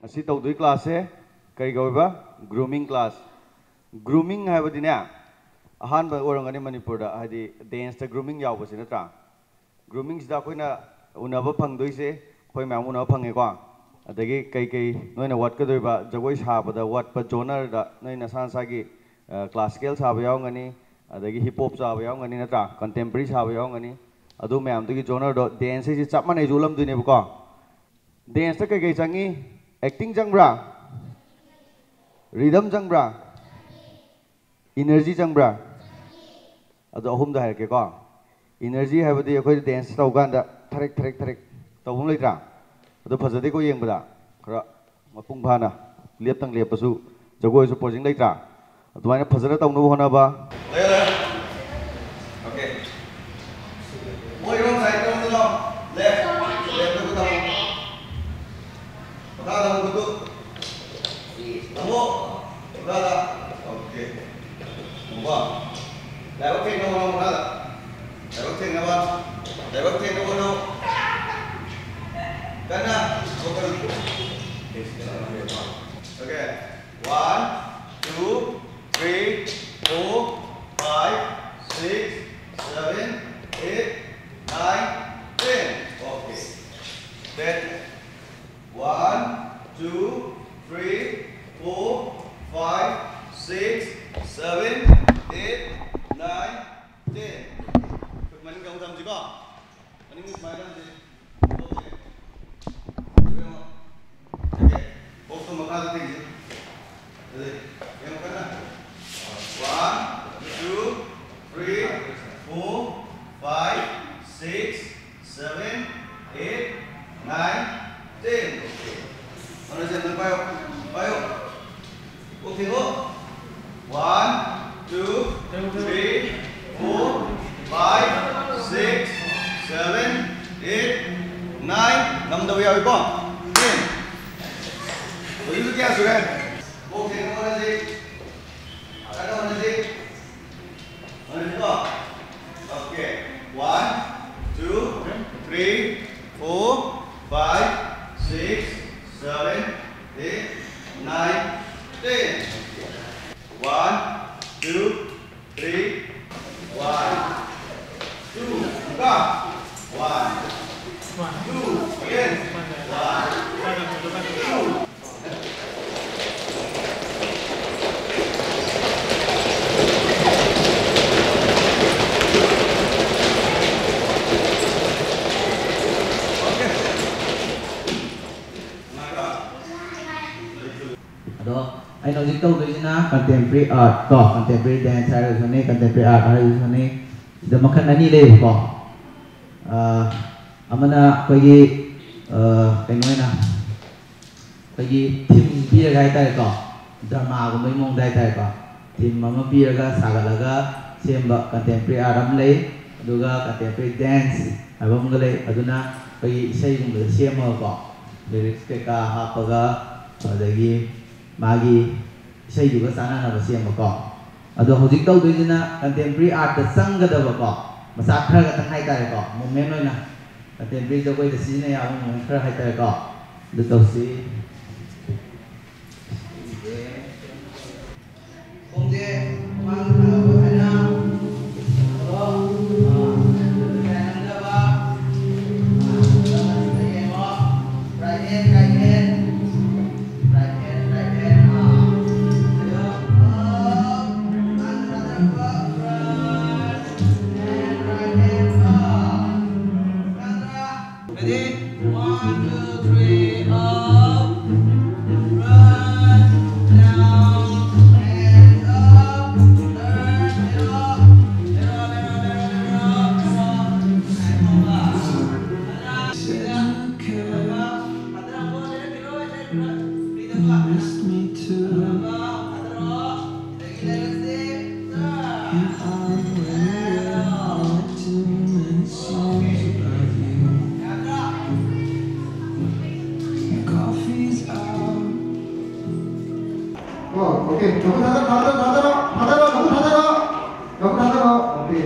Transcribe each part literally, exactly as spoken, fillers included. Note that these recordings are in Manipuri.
ꯉꯁꯤ ꯇꯧꯗꯣꯏ classꯁꯦ ꯀꯔꯤ ꯀꯧꯋꯦꯕ? Grooming class꯫ Grooming ꯍꯥꯏꯕꯗꯤꯅꯦ, ꯑꯍꯥꯟꯕ ꯑꯣꯏꯔꯝꯒꯅꯤ ꯃꯅꯤꯄꯨꯔꯗ, ꯍꯥꯏꯗꯤ danceꯇ grooming ꯌꯥꯎꯕꯁꯤ, ꯅꯠꯇ꯭ꯔꯥ? Groomingꯁꯤꯗ ꯑꯩꯈꯣꯏꯅ ꯎꯅꯕ ꯐꯪꯗꯣꯏꯁꯦ, ꯑꯩꯈꯣꯏ ꯃꯌꯥꯝ ꯎꯅꯕ ꯐꯪꯉꯦꯀꯣ꯫ ꯑꯗꯒꯤ ꯀꯩꯀꯩ ꯅꯣꯏꯅ ꯋꯥꯠꯀꯗꯣꯏꯕ, ꯖꯒꯣꯏ ꯁꯥꯕꯗ ꯋꯥꯠꯄ genreꯗ ꯅꯣꯏ ꯅꯁꯥ ꯅꯁꯥꯒꯤ, ꯑ, classical ꯁꯥꯕ ꯌꯥꯎꯔꯝꯒꯅꯤ, ꯑꯗꯒꯤ hip hop ꯁꯥꯕ ꯌꯥꯎꯔꯝꯒꯅꯤ, ꯅꯠꯇ꯭ꯔꯥ? Contemporary ꯁꯥꯕ ꯌꯥꯎꯔꯝꯒꯅꯤ꯫ ꯑꯗꯨ ꯃꯌꯥꯝꯗꯨꯒꯤ genreꯗꯣ dance ꯍꯥꯏꯁꯦ ꯆꯞ ꯃꯥꯟꯅꯩꯁꯨ ꯎꯠꯂꯝꯗꯣꯏꯅꯦꯕꯀꯣ꯫ Danceꯇ ꯀꯩꯀꯩ ꯆꯪꯉꯤ? Acting ꯆꯪꯕ꯭ꯔꯥ? Rhythm ꯆꯪꯕ꯭ꯔꯥ? Energy ꯆꯪꯕ꯭ꯔꯥ? ꯑꯗꯣ ꯑꯍꯨꯝꯗ ꯍꯥꯏꯔꯛꯀꯦꯀꯣ꯫ Energy ꯍꯥꯏꯕꯗꯤ ꯑꯩꯈꯣꯏ dance ꯇꯧꯀꯥꯟꯗ ꯊꯔꯦꯛ ꯊꯔꯦꯛ ꯊꯔꯦꯛ ꯇꯧꯕ ꯑꯃ ꯂꯩꯇ꯭ꯔꯥ? ꯑꯗꯨ ꯐꯖꯗꯦꯀꯣ ꯌꯦꯡꯕꯗ꯫ ꯈꯔ ꯃꯄꯨꯡ ꯐꯥꯅ ꯂꯦꯞꯇꯪ ꯂꯦꯞꯄꯁꯨ ꯖꯒꯣꯏꯁꯨ posing ꯂꯩꯇ꯭ꯔꯥ? ꯑꯗꯨꯃꯥꯏꯅ ꯐꯖꯅ ꯇꯧꯅꯕ ꯍꯣꯠꯅꯕ꯫ ꯂꯩꯌꯣ, ꯂꯩꯌꯣ꯫ Okay꯫ ꯑꯣꯏꯔꯣꯝ side ꯔꯣꯝꯗ ꯂꯥꯛꯑꯣ꯫ Left, leftꯇ ꯈꯨꯠ ꯊꯝꯃꯣ꯫ ꯃꯈꯥꯗ ꯑꯃꯨꯛ ꯈꯨꯠꯇꯨ꯫ ꯊꯝꯃꯣ꯫ ꯃꯈꯥꯗ꯫ Okay꯫ ꯊꯝꯃꯣꯀꯣ꯫ ꯂꯥꯏꯕꯛ ꯊꯦꯡꯅꯕ ꯍꯣꯠꯅꯧ ꯃꯈꯥꯗ꯫ ꯂꯥꯏꯕꯛ ꯊꯦꯡꯅꯕ꯫ ꯂꯥꯏꯕꯛ ꯊꯦꯡꯅꯕ ꯍꯣꯠꯅꯧ꯫ ꯀꯟꯅ꯫ Okay꯫ One, two, three, four, five, six, seven, eight, nine, ten. Okay. Ten. One, two, three, four, five, six, seven, eight, nine, ten. ꯈꯨꯠ ꯃꯅꯤꯡꯗ ꯑꯃꯨꯛ ꯊꯝꯁꯤꯀꯣ꯫ ꯃꯅꯤꯡ ꯁꯨꯃꯥꯏꯅ ꯊꯝꯁꯤ꯫ ꯀꯣꯛꯁꯦ꯫ ꯌꯦꯡꯉꯣ꯫ Okay꯫ ꯀꯣꯛꯇꯣ ꯃꯈꯥꯗ ꯊꯦꯡꯁꯤ꯫ ꯑꯗꯨꯗꯤ ꯌꯥꯝ ꯀꯟꯅ꯫ One, two, three, four, five, six, seven, eight, nine, ten. ꯍꯣꯠꯅꯁꯦ, ꯑꯗꯨꯝ ꯄꯥꯏꯌꯣ꯫ ꯄꯥꯏꯌꯣ꯫ ꯀꯣꯛ ꯊꯦꯡꯉꯣ꯫ One, two, three, four, five, six, seven, eight, nine. ꯉꯝꯗꯕ ꯌꯥꯎꯏꯀꯣ? Ten꯫ ꯍꯧꯖꯤꯛ ꯀꯌꯥ ꯁꯨꯔꯦ? ꯀꯣꯛ ꯊꯦꯡꯅ ꯍꯣꯠꯅꯁꯤ꯫ ꯀꯟꯅ ꯍꯣꯠꯅꯁꯤ꯫ ꯍꯣꯠꯅꯁꯤꯀꯣ? Okay꯫ One, two, three, four, five, six, seven, Eight, nine, ten. One, two, three. One, two, go. One, two, again. One, two. ꯑꯗꯣ ꯑꯩꯅ ꯍꯧꯖꯤꯛ ꯇꯧꯗꯣꯏꯁꯤꯅ contemporary art ꯀꯣ, contemporary dance ꯍꯥꯏꯔꯒꯁꯨꯅꯤ, contemporary art ꯍꯥꯏꯔꯒꯁꯨꯅꯤ꯫ ꯁꯤꯗ ꯃꯈꯜ ꯑꯅꯤ ꯂꯩꯌꯦꯕꯀꯣ꯫ ꯑꯥ, ꯑꯃꯅ ꯑꯩꯈꯣꯏꯒꯤ, ꯑꯥ, ꯀꯩꯅꯣ ꯑꯣꯏꯅ ꯑꯩꯈꯣꯏꯒꯤ theme ꯄꯤꯔꯒ ꯍꯥꯏꯇꯥꯔꯦꯀꯣ, drama ꯒꯨꯝꯕꯒꯤ ꯃꯑꯣꯡꯗ ꯍꯥꯏꯇꯥꯔꯦꯀꯣ, theme ꯑꯃ ꯄꯤꯔꯒ ꯁꯥꯒꯠꯂꯒ ꯁꯦꯝꯕ contemporary art ꯑꯃ ꯂꯩ꯫ ꯑꯗꯨꯒ contemporary dance ꯍꯥꯏꯕ ꯑꯃꯒ ꯂꯩ꯫ ꯑꯗꯨꯅ ꯑꯩꯈꯣꯏꯒꯤ ꯏꯁꯩꯒꯨꯝꯕꯗ ꯁꯦꯝꯃꯒꯀꯣ, lyrics ꯀꯩꯀꯥ ꯍꯥꯞꯄꯒ, ꯑꯗꯒꯤ ꯃꯥꯒꯤ ꯏꯁꯩꯗꯨꯒ ꯆꯥꯟꯅꯅꯕ ꯁꯦꯝꯕꯀꯣ꯫ ꯑꯗꯣ ꯍꯧꯖꯤꯛ ꯇꯧꯗꯣꯏꯁꯤꯅ contemporary art ꯇ ꯆꯪꯒꯗꯕꯀꯣ, ꯃꯆꯥꯛ ꯈꯔ ꯈꯛꯇꯪ ꯍꯥꯏꯇꯥꯔꯦꯀꯣ, movement ꯑꯣꯏꯅ contemporary ꯖꯒꯣꯏꯗ ꯁꯤꯖꯤꯟꯅ ꯌꯥꯕ movement ꯈꯔ ꯍꯥꯏꯇꯥꯔꯦꯀꯣ꯫ ꯑꯗꯨ ꯇꯧꯁꯤ꯫ ꯈꯣꯡꯁꯦ ꯃꯥꯡꯗ ꯊꯥꯡꯒꯠꯄ ꯁꯨꯃꯥꯏꯅ꯫ ꯑꯗꯣ, ꯑꯥ, ꯅꯥꯏ ꯅꯝꯗꯕ꯫ ꯑꯥ, ꯌꯦꯡꯉꯣ꯫ Right hand, right hand. Right hand, right hand. ꯑꯥ꯫ ꯑꯗꯣ, ꯑꯥ, ꯃꯥꯡꯗ ꯊꯥꯡꯒꯠꯄ, front hand, right hand, ꯑꯥ꯫ ꯃꯥꯡꯗ Ready? One, two, three, up. Front, down, and up. Turn, middle. Middle, middle, middle, middle. Come on. And over. Sit down. Sit down. Sit down. Miss me too. Oh, okay. ꯅꯈꯨꯠ ꯊꯥꯗꯔꯣ, ꯊꯥꯗꯔꯣ, ꯊꯥꯗꯔꯣ, ꯊꯥꯗꯔꯣ, ꯅꯈꯨꯠ ꯊꯥꯗꯔꯣ, ꯅꯈꯨꯠ ꯊꯥꯗꯔꯣ꯫ Okay.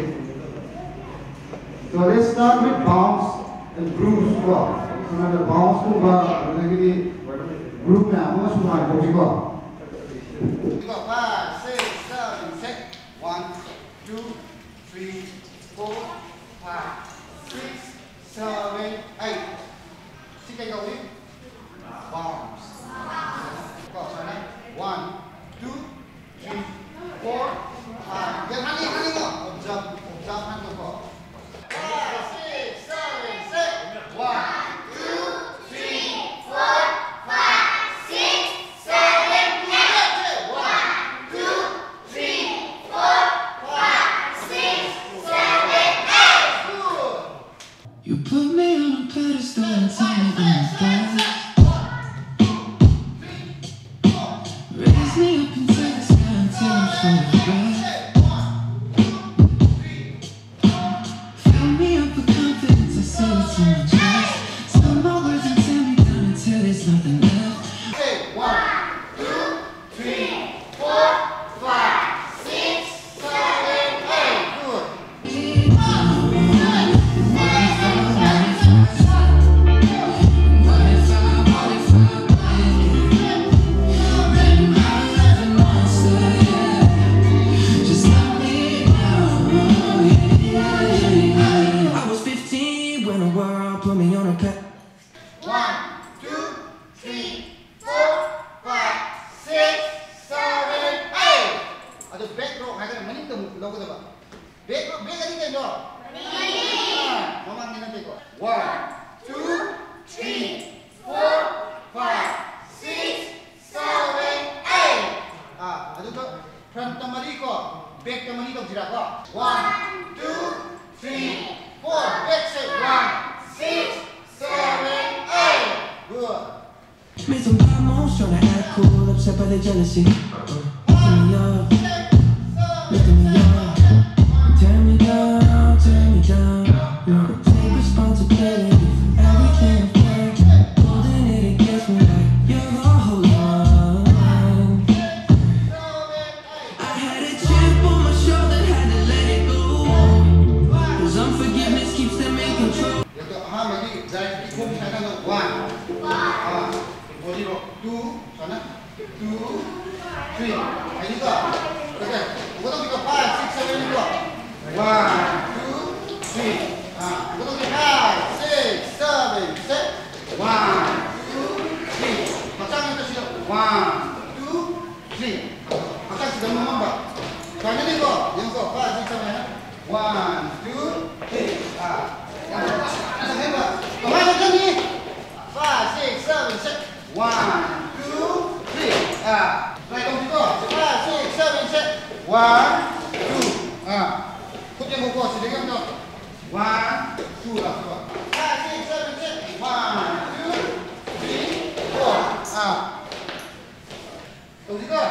So let's start with bounce and grooves ꯀꯣ꯫ ꯁꯨꯃꯥꯏꯅ bounce ꯀꯨꯝꯕ, ꯑꯗꯨꯗꯒꯤꯗꯤ Group ꯃꯌꯥꯝ ꯑꯃꯁꯨ ꯅꯨꯡꯉꯥꯏꯊꯣꯛꯁꯤꯀꯣ꯫ Five, six, seven, set. One, two, three, four, five, six, seven, eight. ꯁꯤ ꯀꯩ ꯀꯧꯏ? Bounce. ꯀꯣ, ꯁꯨꯃꯥꯏꯅ. One, two, three, four, five. ꯌꯥꯝ ꯍꯥꯟꯅ, ꯍꯥꯟꯅ ꯀꯣ. Observe, observe ꯍꯥꯟꯅ ꯇꯧꯀꯣ. Five, six, seven, six. One, two, three, four, five, six, seven, eight. One, two, three, four, five, six, seven, eight. Good. You put me on a pedestal and tell me I'm a god. Raise me up into the sky until I'm floating bright. Fill me up with confidence, I say it to my chest. Say my words and tear me down until there's nothing left. Say one, two, three, four, five, six, seven, eight. Good. I was fifteen when the world put me on a pet. One, two, three, four, five, six, seven, eight. ꯑꯗꯨ back rock ꯍꯥꯏꯔꯒꯅ ꯃꯅꯤꯡꯗ ꯑꯃꯨꯛ ꯂꯧꯒꯗꯕ꯫ Back rock, back ꯑꯗꯤ ꯀꯩꯅꯣ? ꯃꯅꯤꯡ꯫ ꯑꯥ, ꯃꯃꯥꯡꯗ ꯅꯠꯇꯦꯀꯣ꯫ One, two, three, four, five, six, seven, eight. ꯑꯥ, ꯑꯗꯨꯒ front ꯇ ꯃꯔꯤ ꯀꯣ, back ꯇ ꯃꯔꯤ ꯇꯧꯁꯤꯔꯥ ꯀꯣ? One, two, three, four. Back say one, six, seven, eight. Good. Made some bad moves, tryna act cool, upset by the jealousy. Lifting me up, lifting me up. Tear me down, tear me down. You're the take responsibility for everything I've done. Holding it against me like you're the whole one. I had a chip on my shoulder, had to let it go. Cause unforgiveness keeps them in control. ꯑꯗꯣ ꯑꯍꯥꯟꯕꯒꯤ ꯖꯥꯏꯟꯠꯀꯤ ꯈꯣꯡ ꯁꯨꯃꯥꯏꯅ ꯇꯧ꯫ One. ꯑꯥ꯫ ꯕꯣꯗꯤꯔꯣ꯫ Two, ꯁꯨꯃꯥꯏꯅ꯫ Two, three꯫ ꯍꯥꯏꯅꯤꯀꯣ? Okay꯫ ꯍꯧꯒꯠꯂꯛꯄꯤꯀꯣ꯫ Five, six, seven ꯅꯤꯀꯣ꯫ One, two, three꯫ ꯑꯥ, ꯍꯧꯒꯠꯂꯛꯄꯤ꯫ Five, six, seven, set꯫ One, two, three꯫ ꯍꯛꯆꯥꯡ ꯑꯝꯇ ꯁꯤꯗ꯫ One, two, three꯫ ꯍꯛꯆꯥꯡ ꯁꯤꯗ ꯅꯣꯝꯃꯝꯕ꯫ ꯁꯨꯃꯥꯏꯅꯅꯤꯀꯣ꯫ ꯌꯦꯡꯉꯨꯀꯣ꯫ Five, six, seven ꯍꯥꯏꯅ꯫ One, two, three꯫ ꯑꯥ꯫ ꯌꯥꯝ ꯐꯖꯩꯕ꯫ ꯀꯃꯥꯏꯅ ꯆꯠꯀꯅꯤ? Five, six, seven, set꯫ One, two, three꯫ ꯑꯥ꯫ Try ꯇꯧꯁꯤꯀꯣ꯫ Five, six, seven, set꯫ One, two꯫ ꯑꯥ꯫ ꯈꯨꯠ ꯌꯦꯡꯉꯨꯀꯣ꯫ ꯁꯤꯗꯒꯤ ꯑꯝꯇ꯫ One, two ꯂꯥꯛꯄ꯫ Five, six, seven, set꯫ One, two, three, four꯫ ꯑꯥ꯫ ꯇꯧꯁꯤꯀꯣ꯫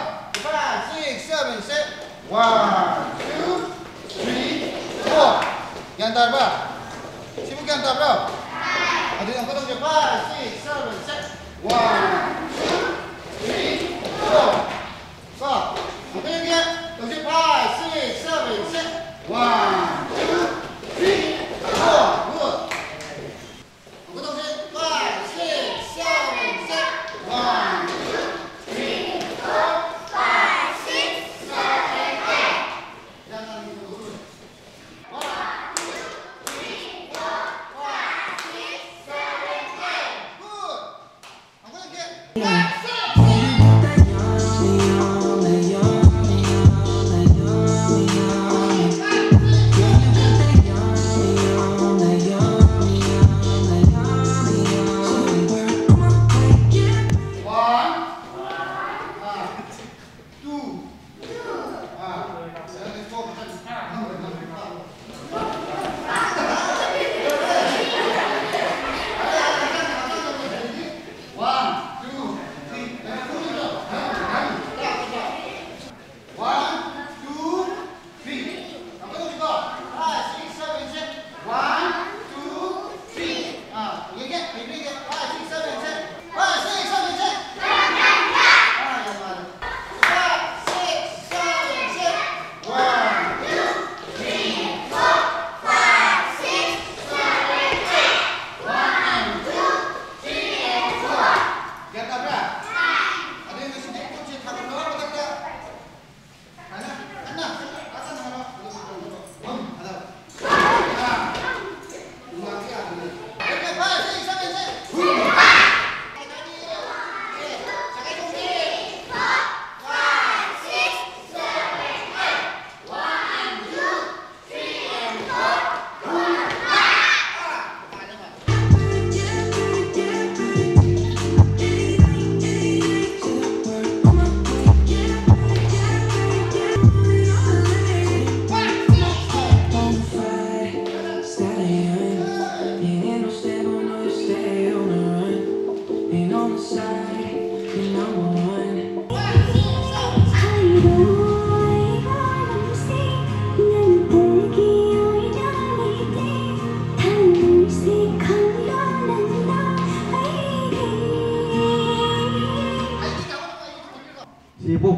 Five, six, seven, set꯫ One, two, three, four꯫ ꯒ꯭ꯌꯥꯟ ꯇꯥꯔꯕ? ꯁꯤꯕꯨ ꯒ꯭ꯌꯥꯟ ꯇꯥꯕ꯭ꯔꯣ? ꯑꯗꯨꯗꯤ ꯑꯃꯨꯛꯀ ꯇꯧꯁꯦ꯫ Five, six, seven, set꯫ One, two, three, four꯫ ꯀꯣ? ꯑꯃꯨꯛꯀ ꯌꯦꯡꯒꯦ꯫ ꯇꯧꯁꯦ꯫ Five, six, seven, set꯫ One, two, three, four꯫ Good꯫ ꯑꯃꯨꯛꯀ ꯇꯧꯁꯦ꯫ Five, six, seven, set꯫ One, two, three, four, five, six, seven, eight꯫ ꯌꯥꯝ ꯅꯥꯟꯅ ꯇꯧꯊꯣꯛꯑꯣ꯫ One, two, three, four, five, six, seven, eight꯫ Good꯫ ꯑꯃꯨꯛꯀ ꯍꯟꯒꯦ꯫ Five, six, seven, set꯫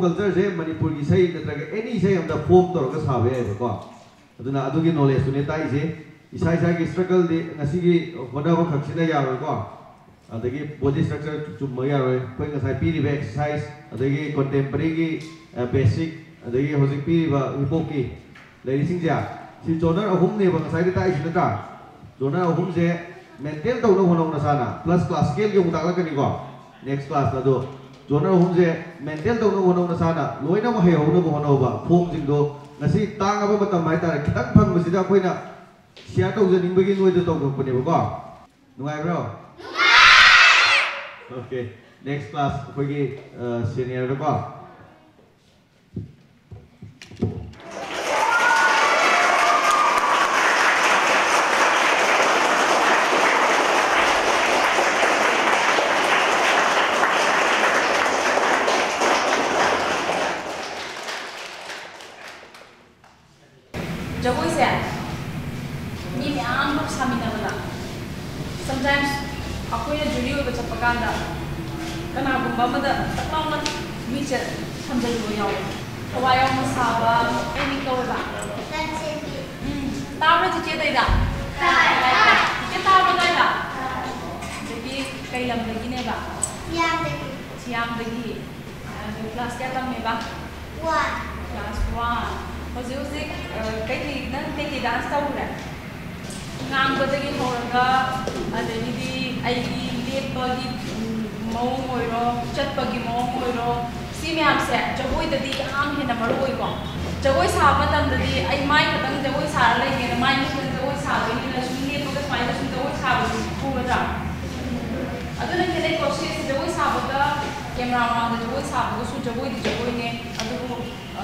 ꯀꯜꯆꯔꯁꯦ ꯃꯅꯤꯄꯨꯔꯒꯤ ꯏꯁꯩ ꯅꯠꯇ꯭ꯔꯒ ꯑꯦꯅꯤ ꯏꯁꯩ ꯑꯃꯗ ꯐꯣꯝ ꯇꯧꯔꯒ ꯁꯥꯕ ꯌꯥꯏꯕꯀꯣ꯫ ꯑꯗꯨꯅ ꯑꯗꯨꯒꯤ ꯅꯣꯂꯦꯖꯇꯨꯅꯦ ꯇꯥꯛꯏꯁꯦ꯫ ꯏꯁꯥ ꯏꯁꯥꯒꯤ ꯁ꯭ꯇ꯭ꯔꯒꯜꯗꯤ ꯉꯁꯤꯒꯤ ꯍꯣꯠꯅꯕ ꯈꯛꯁꯤꯅ ꯌꯥꯔꯣꯏꯀꯣ꯫ ꯑꯗꯒꯤ ꯕꯣꯗꯤ ꯁ꯭ꯇ꯭ꯔꯛꯆꯔ ꯆꯨꯝꯕ ꯌꯥꯔꯣꯏ꯫ ꯑꯩꯈꯣꯏ ꯉꯁꯥꯏ ꯄꯤꯔꯤꯕ ꯑꯦꯛꯁꯔꯁꯥꯏꯁ, ꯑꯗꯒꯤ ꯀꯣꯟꯇꯦꯝꯄꯔꯔꯤꯒꯤ ꯕꯦꯁꯤꯛ, ꯑꯗꯒꯤ ꯍꯧꯖꯤꯛ ꯄꯤꯔꯤꯕ ꯍꯤꯞ ꯍꯣꯞꯀꯤ ꯂꯩꯔꯤꯁꯤꯡꯁꯦ, ꯁꯤ ꯖꯣꯅꯔ ꯑꯍꯨꯝꯅꯦꯕ ꯉꯁꯥꯏꯗꯤ ꯇꯥꯛꯏꯁꯤ ꯅꯠꯇ꯭ꯔꯥ? ꯖꯣꯅꯔ ꯑꯍꯨꯝꯁꯦ ꯃꯦꯟꯇꯦꯟ ꯇꯧꯅꯕ ꯍꯣꯠꯅꯧ ꯅꯁꯥꯅ꯫ ꯄ꯭ꯂꯁ ꯀ꯭ꯂꯥꯁꯤꯀꯦꯜꯒꯤ ꯑꯃꯨꯛ ꯇꯥꯛꯂꯛꯀꯅꯤꯀꯣ ꯅꯦꯛꯁ ꯀ꯭ꯂꯥꯁꯇ꯫ ꯑꯗꯣ ꯖꯣꯅꯔ ꯑꯍꯨꯝꯁꯦ ꯃꯦꯟꯇꯦꯟ ꯇꯧꯅꯕ ꯍꯣꯠꯅꯧ ꯅꯁꯥꯅ꯫ ꯂꯣꯏꯅꯃꯛ ꯍꯩꯍꯧꯅꯕ ꯍꯣꯠꯅꯧꯕ꯫ ꯐꯣꯝꯁꯤꯡꯗꯣ ꯉꯁꯤ ꯇꯥꯡꯉꯕ ꯃꯇꯝ ꯍꯥꯏꯇꯥꯔꯦ, ꯈꯤꯇꯪ ꯐꯪꯕꯁꯤꯗ ꯑꯩꯈꯣꯏꯅ ꯁꯤꯌꯥꯔ ꯇꯧꯖꯅꯤꯡꯕꯒꯤ ꯅꯣꯏꯗ ꯇꯧꯊꯣꯛꯄꯅꯦꯕꯀꯣ꯫ ꯅꯨꯡꯉꯥꯏꯕ꯭ꯔꯣ? ꯑꯣꯀꯦ, ꯅꯦꯛꯁ ꯀ꯭ꯂꯥꯁ ꯑꯩꯈꯣꯏꯒꯤ ꯁꯦꯅꯤꯌꯔꯗꯀꯣ꯫ ꯖꯒꯣꯏꯁꯦ ꯃꯤ ꯃꯌꯥꯝ ꯑꯃ ꯁꯥꯃꯤꯟꯅꯕꯗ, sometimes ꯑꯩꯈꯣꯏꯅ ꯖꯨꯔꯤ ꯑꯣꯏꯕ ꯆꯠꯄ ꯀꯥꯟꯗ ꯀꯅꯥꯒꯨꯝꯕ ꯑꯃꯗ ꯇꯛ ꯂꯥꯎꯅ ꯃꯤꯠꯁꯦ ꯊꯝꯖꯤꯜꯂꯨꯕ ꯌꯥꯎꯋꯦ꯫ ꯊꯋꯥꯏ ꯌꯥꯎꯅ ꯁꯥꯕ, ꯀꯩ ꯃꯤꯡ ꯀꯧꯋꯦꯕ? ꯎꯝ, ꯇꯥꯕ꯭ꯔꯥ ꯆꯤꯆꯦ ꯑꯗꯩꯗ? ꯆꯤꯆꯦ ꯇꯥꯕ꯭ꯔꯥ ꯑꯗꯩꯗ? ꯑꯗꯒꯤ ꯀꯩ ꯂꯝꯗꯒꯤꯅꯦꯕ? ꯁꯤꯌꯥꯝꯗꯒꯤ꯫ ꯁꯤꯌꯥꯝꯗꯒꯤ꯫ ꯑꯗꯨ ꯀ꯭ꯂꯥꯁ ꯀꯌꯥ ꯇꯝꯃꯦꯕ? ꯋꯥꯟ꯫ Class one. ꯍꯧꯖꯤꯛ ꯍꯧꯖꯤꯛ, ꯑ, ꯀꯩꯀꯩ, ꯅꯪ ꯀꯩꯀꯩ ꯗꯥꯟꯁ ꯇꯧꯈ꯭ꯔꯦ? ꯉꯥꯡꯕꯗꯒꯤ ꯍꯧꯔꯒ, ꯑꯗꯒꯤꯗꯤ ꯑꯩꯒꯤ ꯂꯦꯞꯄꯒꯤ, ꯎꯝ, ꯃꯑꯣꯡ ꯑꯣꯏꯔꯣ, ꯆꯠꯄꯒꯤ ꯃꯑꯣꯡ ꯑꯣꯏꯔꯣ, ꯁꯤ ꯃꯌꯥꯝꯁꯦ ꯖꯒꯣꯏꯗꯗꯤ ꯌꯥꯝ ꯍꯦꯟꯅ ꯃꯔꯨ ꯑꯣꯏꯀꯣ꯫ ꯖꯒꯣꯏ ꯁꯥꯕ ꯃꯇꯝꯗꯗꯤ ꯑꯩ ꯃꯥꯏ ꯈꯛꯇꯪ ꯖꯒꯣꯏ ꯁꯥꯔ ꯂꯩꯒꯦꯅ ꯃꯥꯏ ꯈꯛꯇꯪ ꯖꯒꯣꯏ ꯁꯥꯕꯒꯤꯅ ꯁꯨꯝ ꯂꯦꯞꯄꯒ ꯁꯨꯃꯥꯏꯅ ꯁꯨꯝ ꯖꯒꯣꯏ ꯁꯥꯕꯁꯨ ꯎꯒꯗ꯭ꯔꯥ? ꯑꯗꯨꯅ ꯈꯦꯠꯅꯩꯀꯣ꯫ ꯁꯤ ꯖꯒꯣꯏ ꯁꯥꯕꯒ ꯀꯦꯃꯦꯔꯥ ꯃꯃꯥꯡꯗ ꯖꯒꯣꯏ ꯁꯥꯕꯒꯁꯨ ꯖꯒꯣꯏꯗꯤ ꯖꯒꯣꯏꯅꯦ꯫ ꯑꯗꯨꯕꯨ, ꯑ,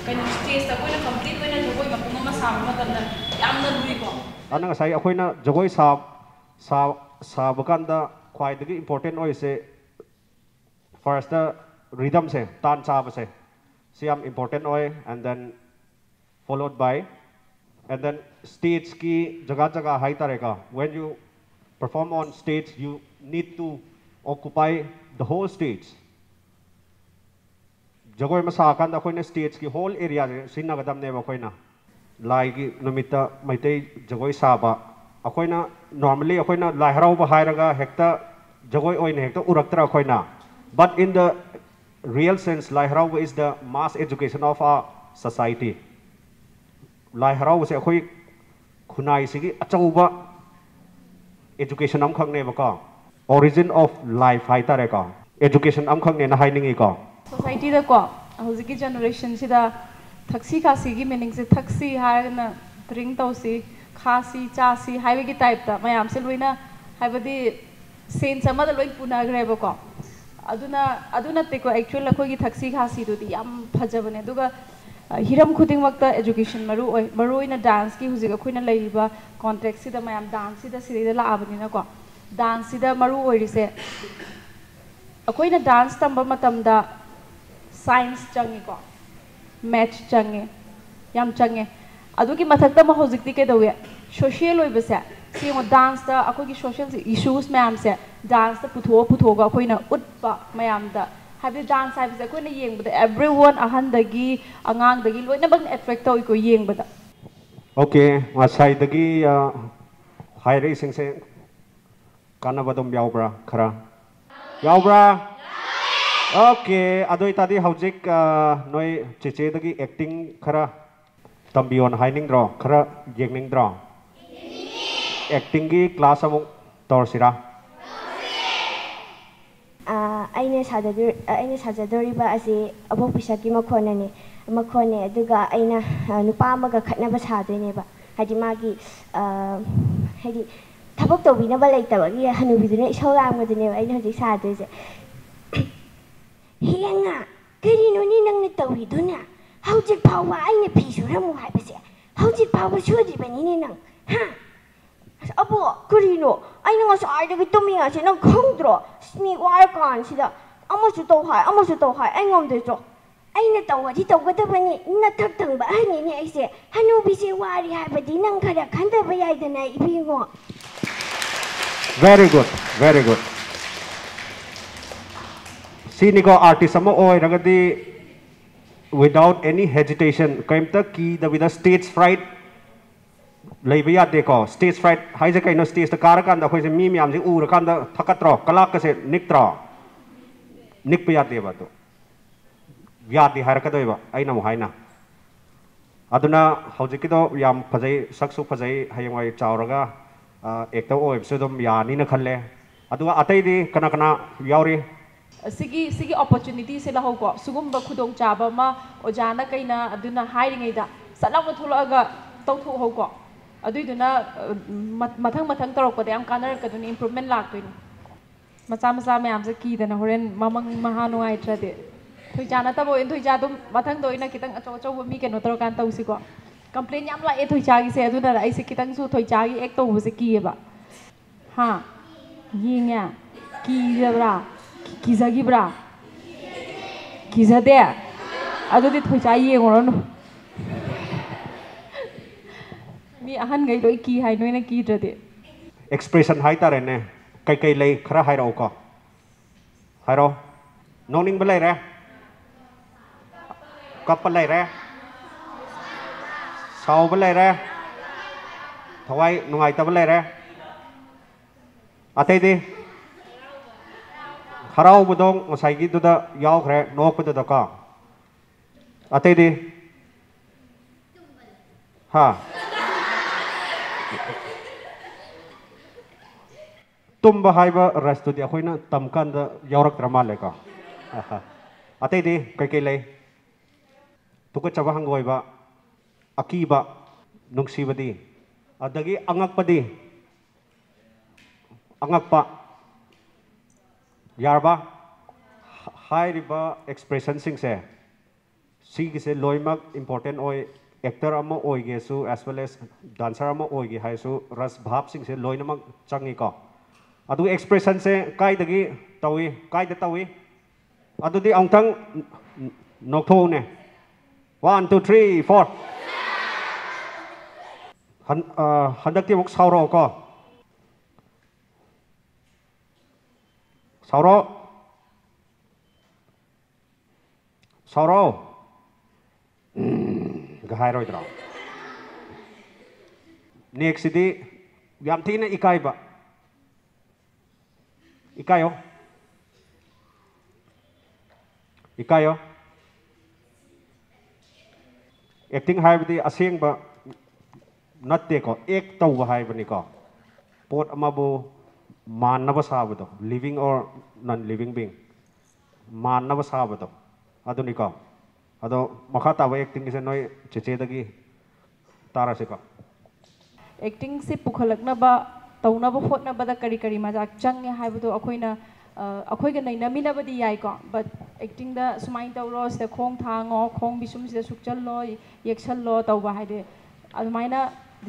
ꯀꯩꯅꯣ, ꯁ꯭ꯇꯦꯖꯇ ꯑꯩꯈꯣꯏꯅ ꯀꯝꯄ꯭ꯂꯤꯠ ꯑꯣꯏꯅ ꯖꯒꯣꯏ ꯃꯄꯨꯝ ꯑꯃ ꯁꯥꯕ ꯃꯇꯝꯗ ꯌꯥꯝꯅ ꯂꯨꯏꯀꯣ꯫ ꯑꯗꯨꯅ ꯉꯁꯥꯏ ꯑꯩꯈꯣꯏꯅ ꯖꯒꯣꯏ ꯁꯥ-, ꯁꯥ-, ꯁꯥꯕ ꯀꯥꯟꯗ ꯈ꯭ꯋꯥꯏꯗꯒꯤ ꯏꯝꯄꯣꯔꯇꯦꯟ ꯑꯣꯏꯔꯤꯁꯦ, ꯐꯥꯔꯁꯇ ꯔꯤꯗꯝꯁꯦ, ꯇꯥꯟ ꯆꯥꯕꯁꯦ, ꯁꯤ ꯌꯥꯝ ꯏꯝꯄꯣꯔꯇꯦꯟ ꯑꯣꯏ꯫ And then followed by, and then stageꯀꯤ ꯖꯒꯥ ꯖꯒꯥ ꯍꯥꯏꯇꯥꯔꯦꯀꯣ, when you perform on stage, you need to occupy the whole stage. ꯖꯒꯣꯏ ꯑꯃ ꯁꯥꯀꯥꯟꯗ ꯑꯩꯈꯣꯏꯅ stageꯀꯤ whole areaꯁꯦ ꯁꯤꯖꯤꯟꯅꯒꯗꯕꯅꯦꯕ ꯑꯩꯈꯣꯏꯅ꯫ ꯂꯥꯏꯒꯤ ꯅꯨꯃꯤꯠꯇ ꯃꯩꯇꯩ ꯖꯒꯣꯏ ꯁꯥꯕ, ꯑꯩꯈꯣꯏꯅ normally ꯑꯩꯈꯣꯏꯅ ꯂꯥꯏ ꯍꯔꯥꯎꯕ ꯍꯥꯏꯔꯒ ꯍꯦꯛꯇ ꯖꯒꯣꯏ ꯑꯣꯏꯅ ꯍꯦꯛꯇ ꯎꯔꯛꯇ꯭ꯔꯥ ꯑꯩꯈꯣꯏꯅ? But in the real sense, ꯂꯥꯏ ꯍꯔꯥꯎꯕ is the mass education of our society. ꯂꯥꯏ ꯍꯔꯥꯎꯕꯁꯦ ꯑꯩꯈꯣꯏ ꯈꯨꯟꯅꯥꯏꯁꯤꯒꯤ ꯑꯆꯧꯕ education ꯑꯃꯈꯛꯅꯦꯕꯀꯣ, origin of life ꯍꯥꯏꯇꯥꯔꯦꯀꯣ, education ꯑꯃꯈꯛꯅꯦꯅ ꯍꯥꯏꯅꯤꯡꯉꯤꯀꯣ꯫ Societyꯗꯀꯣ, ꯍꯧꯖꯤꯛꯀꯤ generationꯁꯤꯗ ꯊꯛꯁꯤ ꯈꯥꯁꯤꯒꯤ meaningꯁꯦ, ꯊꯛꯁꯤ ꯍꯥꯏꯔꯒꯅ drink ꯇꯧꯁꯤ, ꯈꯥꯁꯤ ꯆꯥꯁꯤ ꯍꯥꯏꯕꯒꯤ typeꯇ ꯃꯌꯥꯝꯁꯦ ꯂꯣꯏꯅ, ꯍꯥꯏꯕꯗꯤ sense ꯑꯃꯗ ꯂꯣꯏ ꯄꯨꯅꯈ꯭ꯔꯦꯕꯀꯣ꯫ ꯑꯗꯨꯅ, ꯑꯗꯨ ꯅꯠꯇꯦꯀꯣ, actual ꯑꯩꯈꯣꯏꯒꯤ ꯊꯛꯁꯤ ꯈꯥꯁꯤꯗꯨꯗꯤ ꯌꯥꯝ ꯐꯖꯕꯅꯦ꯫ ꯑꯗꯨꯒ ꯑ, ꯍꯤꯔꯝ ꯈꯨꯗꯤꯡꯃꯛꯇ education ꯃꯔꯨ ꯑꯣꯏ꯫ ꯃꯔꯨ ꯑꯣꯏꯅ danceꯀꯤ ꯍꯧꯖꯤꯛ ꯑꯩꯈꯣꯏꯅ ꯂꯩꯔꯤꯕ contextꯁꯤꯗ ꯃꯌꯥꯝ danceꯁꯤꯗ ꯁꯤꯗꯩꯗ ꯂꯥꯛꯑꯕꯅꯤꯅꯀꯣ, danceꯁꯤꯗ ꯃꯔꯨ ꯑꯣꯏꯔꯤꯁꯦ, ꯑꯩꯈꯣꯏꯅ dance ꯇꯝꯕ ꯃꯇꯝꯗ science ꯆꯪꯉꯤꯀꯣ, maths ꯆꯪꯉꯦ, ꯌꯥꯝ ꯆꯪꯉꯦ꯫ ꯑꯗꯨꯒꯤ ꯃꯊꯛꯇ ꯑꯃꯨꯛ ꯍꯧꯖꯤꯛꯇꯤ ꯀꯩꯗꯧꯏ? Social ꯑꯣꯏꯕꯁꯦ, ꯁꯤ ꯌꯦꯡꯉꯣ, danceꯇ ꯑꯩꯈꯣꯏꯒꯤ social issues ꯃꯌꯥꯝꯁꯦ danceꯇ ꯄꯨꯊꯣꯛꯑ ꯄꯨꯊꯣꯛꯑꯒ ꯑꯩꯈꯣꯏꯅ ꯎꯠꯄ ꯃꯌꯥꯝꯗ, ꯍꯥꯏꯕꯗꯤ dance ꯍꯥꯏꯕꯁꯦ ꯑꯩꯈꯣꯏꯅ ꯌꯦꯡꯕꯗ everyone, ꯑꯍꯟꯗꯒꯤ ꯑꯉꯥꯡꯗꯒꯤ ꯂꯣꯏꯅꯃꯛꯅ attract ꯇꯧꯏꯀꯣ ꯌꯦꯡꯕꯗ꯫ Okay, ꯉꯁꯥꯏꯗꯒꯤ ꯑ, ꯍꯥꯏꯔꯛꯏꯁꯤꯡꯁꯦ ꯀꯥꯟꯅꯕ ꯑꯗꯨꯝ ꯌꯥꯎꯕ꯭ꯔꯥ? ꯈꯔ ꯌꯥꯎꯕ꯭ꯔꯥ? Okay, ꯑꯗꯨ ꯑꯣꯏꯇꯥꯔꯗꯤ ꯍꯧꯖꯤꯛ ꯑ, ꯅꯣꯏ ꯆꯦꯆꯦꯗꯒꯤ acting ꯈꯔ ꯇꯝꯕꯤꯌꯣꯅ ꯍꯥꯏꯅꯤꯡꯗ꯭ꯔꯣ? ꯈꯔ ꯌꯦꯡꯅꯤꯡꯗ꯭ꯔꯣ? Actingꯒꯤ class ꯑꯃꯨꯛ ꯇꯧꯔꯁꯤꯔꯥ? ꯑꯥ, ꯑꯩꯅ ꯁꯥꯖꯗꯣꯔ-, ꯑꯩꯅ ꯁꯥꯖꯗꯣꯔꯤꯕ ꯑꯁꯤ ꯑꯕꯣꯛ ꯄꯤꯁꯛꯀꯤ ꯃꯈꯣꯟꯅꯅꯦ, ꯃꯈꯣꯟꯅꯦ꯫ ꯑꯗꯨꯒ ꯑꯩꯅ, ꯑꯥ, ꯅꯨꯄꯥ ꯑꯃꯒ ꯈꯠꯅꯕ ꯁꯥꯗꯣꯏꯅꯦꯕ꯫ ꯍꯥꯏꯗꯤ ꯃꯥꯒꯤ, ꯑꯥ, ꯍꯥꯏꯗꯤ ꯊꯕꯛ ꯇꯧꯕꯤꯅꯕ ꯂꯩꯇꯕꯒꯤ ꯍꯅꯨꯕꯤꯗꯨꯅ ꯏꯁꯧ ꯂꯥꯡꯕꯗꯨꯅꯦꯕ ꯑꯩꯅ ꯍꯧꯖꯤꯛ ꯁꯥꯗꯣꯏꯁꯦ꯫ "ꯍꯦꯡꯉꯥ, ꯀꯔꯤꯅꯣꯅꯦ ꯅꯪꯅ ꯇꯧꯔꯤꯗꯨꯅ? ꯍꯧꯖꯤꯛ ꯐꯥꯎꯕ ꯑꯩꯅ ꯐꯤ ꯁꯨꯔꯝꯃꯨ ꯍꯥꯏꯕꯁꯦ ꯍꯧꯖꯤꯛ ꯐꯥꯎꯕ ꯁꯨꯗ꯭ꯔꯤꯕꯅꯤꯅꯦ ꯅꯪ, ꯍꯥ?" "ꯑꯁ, ꯑꯕꯣꯛ, ꯀꯔꯤꯅꯣ? ꯑꯩꯅ ꯉꯁꯥꯏꯗꯒꯤ ꯇꯨꯝꯃꯤ ꯉꯥꯏꯁꯦ ꯅꯪ ꯈꯪꯗ꯭ꯔꯣ? ꯑꯁ, ꯃꯤ ꯋꯥꯔꯀꯥꯟꯁꯤꯗ ꯑꯃꯁꯨ ꯇꯧ ꯍꯥꯏ, ꯑꯃꯁꯨ ꯇꯧ ꯍꯥꯏ, ꯑꯩ ꯉꯝꯗꯦ ꯆꯣ꯫ ꯑꯩꯅ ꯇꯧꯕꯗꯤ ꯇꯧꯒꯗꯕꯅꯤ, ꯅꯊꯛ ꯊꯪꯕ ꯑꯍꯟꯅꯤꯅꯦ ꯑꯩꯁꯦ꯫ ꯍꯅꯨꯕꯤꯁꯦ ꯋꯥꯔꯤ ꯍꯥꯏꯕꯗꯤ ꯅꯪ ꯈꯔ ꯈꯟꯊꯕ ꯌꯥꯏꯗꯅ, ꯏꯕꯨꯡꯉꯣ꯫" Very good, very good. ꯁꯤꯅꯤꯀꯣ, artist ꯑꯃ ꯑꯣꯏꯔꯒꯗꯤ Without any hesitation, ꯀꯔꯤꯝꯇ ꯀꯤꯗꯕꯤꯗ stage fright ꯂꯩꯕ ꯌꯥꯗꯦꯀꯣ꯫ Stage fright ꯍꯥꯏꯁꯦ ꯀꯩꯅꯣ? Stageꯇ ꯀꯥꯔꯀꯥꯟꯗ ꯑꯩꯈꯣꯏꯁꯦ ꯃꯤ ꯃꯌꯥꯝꯁꯦ ꯎꯔꯀꯥꯟꯗ ꯊꯛꯀꯠꯇ꯭ꯔꯣ, ꯀꯂꯥꯛꯀꯁꯦ ꯅꯤꯛꯇ꯭ꯔꯣ? ꯅꯤꯛꯄ ꯌꯥꯗꯦꯕ꯫ ꯑꯗꯨ ꯌꯥꯗꯦ ꯍꯥꯏꯔꯛꯀꯗꯣꯏꯕ ꯑꯩꯅ ꯑꯃꯨꯛ ꯍꯥꯏꯅ꯫ ꯑꯗꯨꯅ ꯍꯧꯖꯤꯛꯀꯤꯗꯣ ꯌꯥꯝ ꯐꯖꯩ, ꯁꯛꯁꯨ ꯐꯖꯩ, ꯍꯌꯦꯡꯋꯥꯏ ꯆꯥꯎꯔꯒ ꯑꯦꯛꯇꯔ ꯑꯣꯏꯕꯁꯨ ꯑꯗꯨꯝ ꯌꯥꯅꯤꯅ ꯈꯜꯂꯦ꯫ ꯑꯗꯨꯒ ꯑꯇꯩꯗꯤ ꯀꯅꯥ ꯀꯅꯥ ꯌꯥꯎꯔꯤ? ꯁꯤꯒꯤ ꯁꯤꯒꯤ ꯑꯣꯄꯣꯔꯆꯨꯅꯤꯇꯤꯁꯦ ꯂꯧꯍꯧꯀꯣ꯫ ꯁꯤꯒꯨꯝꯕ ꯈꯨꯗꯣꯡꯆꯥꯕ ꯑꯃ ꯑꯣꯖꯥꯅ ꯀꯩꯅ ꯑꯗꯨꯅ ꯍꯥꯏꯔꯤꯉꯩꯗ ꯁꯠ ꯂꯥꯎꯅ ꯊꯣꯛꯂꯛꯑꯒ ꯇꯧꯊꯣꯛꯍꯧꯀꯣ꯫ ꯑꯗꯨꯏꯗꯨꯅ ꯃꯊꯪ ꯃꯊꯪ ꯇꯧꯔꯛꯄꯗ ꯌꯥꯝ ꯀꯥꯟꯅꯔꯛꯀꯗꯣꯏꯅꯤ, ꯏꯝꯄ꯭ꯔꯨꯚꯃꯦꯟ ꯂꯥꯛꯇꯣꯏꯅꯤ꯫ ꯃꯆꯥ ꯃꯆꯥ ꯃꯌꯥꯝꯁꯦ ꯀꯤꯗꯅ ꯍꯣꯔꯦꯟ ꯃꯃꯪ ꯃꯍꯥ ꯅꯨꯡꯉꯥꯏꯇ꯭ꯔꯗꯤ꯫ ꯊꯣꯏꯆꯥ ꯅꯠꯇꯕ ꯑꯣꯏꯅ, ꯊꯣꯏꯆꯥ ꯑꯗꯨꯝ ꯃꯊꯪꯗ ꯑꯣꯏꯅ ꯈꯤꯇꯪ ꯑꯆꯧ ꯑꯆꯧꯕ ꯃꯤ ꯀꯩꯅꯣ ꯇꯧꯔꯀꯥꯟꯗ ꯇꯧꯁꯤꯀꯣ꯫ ꯀꯝꯄ꯭ꯂꯦꯟ ꯌꯥꯝ ꯂꯥꯛꯑꯦ ꯊꯣꯏꯆꯥꯒꯤꯁꯦ, ꯑꯗꯨꯅ ꯑꯩꯁꯦ ꯈꯤꯇꯪꯁꯨ ꯊꯣꯏꯆꯥꯒꯤ ꯑꯦꯛ ꯇꯧꯕꯁꯦ ꯀꯤꯌꯦꯕ꯫ ꯍꯥ? ꯌꯦꯡꯉꯦ꯫ ꯀꯤꯖꯕ꯭ꯔꯥ? ꯀꯤꯖꯈꯤꯕ꯭ꯔꯥ? ꯀꯤꯖꯗꯦ? ꯑꯗꯨꯗꯤ ꯊꯣꯏꯆꯥ ꯌꯦꯡꯉꯨꯔꯅꯨ꯫ ꯃꯤ ꯑꯍꯟꯈꯩ ꯂꯣꯏ ꯀꯤ ꯍꯥꯏ, ꯅꯣꯏꯅ ꯀꯤꯗ꯭ꯔꯗꯤ꯫ Expression ꯍꯥꯏꯇꯥꯔꯦꯅꯦ, ꯀꯩꯀꯩ ꯂꯩ ꯈꯔ ꯍꯥꯏꯔꯛꯎꯀꯣ꯫ ꯍꯥꯏꯔꯣ꯫ ꯅꯣꯛꯅꯤꯡꯕ ꯂꯩꯔꯦ, ꯀꯞꯄ ꯂꯩꯔꯦ, ꯁꯥꯎꯕ ꯂꯩꯔꯦ, ꯊꯋꯥꯏ ꯅꯨꯡꯉꯥꯏꯇꯕ ꯂꯩꯔꯦ꯫ ꯑꯇꯩꯗꯤ? ꯍꯔꯥꯎꯕꯗꯣ ꯉꯁꯥꯏꯒꯤꯗꯨꯗ ꯌꯥꯎꯈ꯭ꯔꯦ, ꯅꯣꯛꯄꯗꯨꯗꯀꯣ꯫ ꯑꯇꯩꯗꯤ? ꯍꯥ? ꯇꯨꯝꯕ ꯍꯥꯏꯕ ꯔꯁꯇꯨꯗꯤ ꯑꯩꯈꯣꯏꯅ ꯇꯝꯀꯥꯟꯗ ꯌꯥꯎꯔꯛꯇ꯭ꯔ ꯃꯥꯜꯂꯦꯀꯣ꯫ ꯑꯍꯥ꯫ ꯑꯇꯩꯗꯤ ꯀꯩꯀꯩ ꯂꯩ? ꯇꯨꯀꯠꯆꯕ, ꯍꯪꯒꯣꯏꯕ, ꯑꯀꯤꯕ, ꯅꯨꯡꯁꯤꯕꯗꯤ? ꯑꯗꯒꯤ ꯑꯉꯛꯄꯗꯤ? ꯑꯉꯛꯄ꯫ ꯌꯥꯔꯕ? ꯍꯥꯏꯔꯤꯕ ꯑꯦꯛꯁꯄ꯭ꯔꯦꯁꯟꯁꯤꯡꯁꯦ, ꯁꯤꯒꯤꯁꯦ ꯂꯣꯏꯅꯃꯛ ꯏꯝꯄꯣꯔꯇꯦꯟ ꯑꯣꯏ꯫ ꯑꯦꯛꯇꯔ ꯑꯃ ꯑꯣꯏꯒꯦꯁꯨ, as well as ꯗꯥꯟꯁꯔ ꯑꯃ ꯑꯣꯏꯒꯦ ꯍꯥꯏꯔꯁꯨ, ꯔꯁ ꯚꯥꯕꯁꯤꯡꯁꯦ ꯂꯣꯏꯅꯃꯛ ꯆꯪꯉꯤꯀꯣ꯫ ꯑꯗꯨꯒ ꯑꯦꯛꯁꯄ꯭ꯔꯦꯁꯟꯁꯦ ꯀꯥꯏꯗꯒꯤ ꯇꯧꯏ, ꯀꯥꯏꯗ ꯇꯧꯏ? ꯑꯗꯨꯗꯤ ꯑꯃꯨꯛꯇꯪ ꯅꯣꯛꯊꯣꯛꯎꯅꯦ꯫ One, two, three, four. ꯍꯟ-, ꯑ, ꯍꯟꯗꯛꯇꯤ ꯑꯃꯨꯛ ꯁꯥꯎꯔꯛꯑꯣꯀꯣ꯫ ꯁꯥꯎꯔꯛꯑꯣ꯫ ꯁꯥꯎꯔꯛꯑꯣ꯫ ꯒ ꯍꯥꯏꯔꯣꯏꯗ꯭ꯔꯣ? Next ꯁꯤꯗꯤ ꯌꯥꯝ ꯊꯤꯅ ꯏꯀꯥꯏꯕ꯫ ꯏꯀꯥꯏꯌꯣ꯫ ꯏꯀꯥꯏꯌꯣ꯫ Acting ꯍꯥꯏꯕꯗꯤ ꯑꯁꯦꯡꯕ ꯅꯠꯇꯦꯀꯣ, act ꯇꯧꯕ ꯍꯥꯏꯕꯅꯤꯀꯣ꯫ ꯄꯣꯠ ꯑꯃꯕꯨ ꯃꯥꯟꯅꯕ ꯁꯥꯕꯗꯣ, living or non living being, ꯃꯥꯟꯅꯕ ꯁꯥꯕꯗꯣ, ꯑꯗꯨꯅꯤꯀꯣ꯫ ꯑꯗꯣ ꯃꯈꯥ ꯇꯥꯕ acting ꯁꯦ ꯅꯣꯏ ꯆꯦꯆꯦꯗꯒꯤ ꯇꯥꯔꯁꯤꯀꯣ꯫ Acting ꯁꯦ ꯄꯨꯈꯠꯂꯛꯅꯕ ꯇꯧꯅꯕ ꯍꯣꯠꯅꯕꯗ ꯀꯔꯤ ꯀꯔꯤ ꯃꯆꯥꯛ ꯆꯪꯉꯦ ꯍꯥꯏꯕꯗꯣ ꯑꯩꯈꯣꯏꯅ, ꯑ, ꯑꯩꯈꯣꯏꯒ ꯅꯩꯅꯃꯤꯟꯅꯕꯗꯤ ꯌꯥꯏꯀꯣ, but acting ꯗ ꯁꯨꯃꯥꯏꯅ ꯇꯧꯔꯣ, ꯁꯤꯗ ꯈꯣꯡ ꯊꯥꯡꯉꯣ, ꯈꯣꯡ ꯄꯤꯁꯨꯝꯁꯤꯗ ꯁꯨꯛꯆꯜꯂꯣ, ꯌꯦꯛꯁꯜꯂꯣ ꯇꯧꯕ ꯍꯥꯏꯗꯤ ꯑꯗꯨꯃꯥꯏꯅ